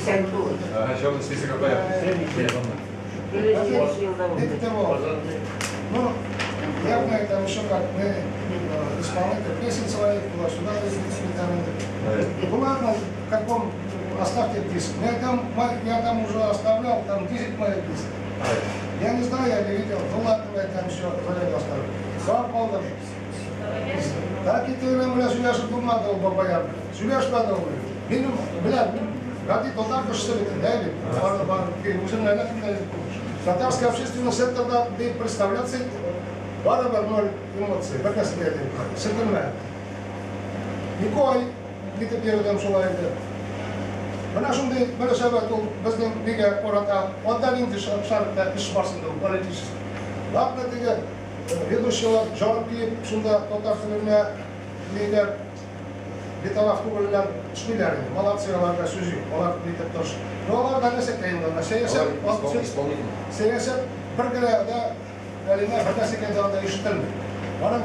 Исән түгел. Черный список АПР. 58 елда үлде. Ну, я знаю, там еще как мы исполнитель песен своих, туда-сюда, ну ладно, в каком, оставьте диск. Я там уже оставлял, там 10 моих дисков. Я не знаю, я не видел. Ну ладно, я там еще заряд оставлю. Сам полдом. Так и ты нам, бля, сөйләшеп булмады ул бабаям. Сөйләшмәде ул. Минем, бля, гади татар кешесе бит, да, бит. Бар, бар, үзем әллә кемдә. Татарский общественный центрда дип представляться барыбер ноль эмоций, бер нәрсә дә әйтмим. Селкенмә. Ике ай китеп йөрдем шулай инде. Менә шундый мөнәсәбәт ул безнең нигә карата, анда нинди шартта эш барсын ул политический. Ладно, теге ведущийлар җанып киеп, шунда татар теленә ниләр битараф түгелләр, эшлиләр инде. Молодцы, аларга сүз юк. Алар нитеп тырыш. Но алар да нәрсә инде, сәясәт, сәясәт бер генә дә әлегә бер нәрсә дә анда ишетелми. Аның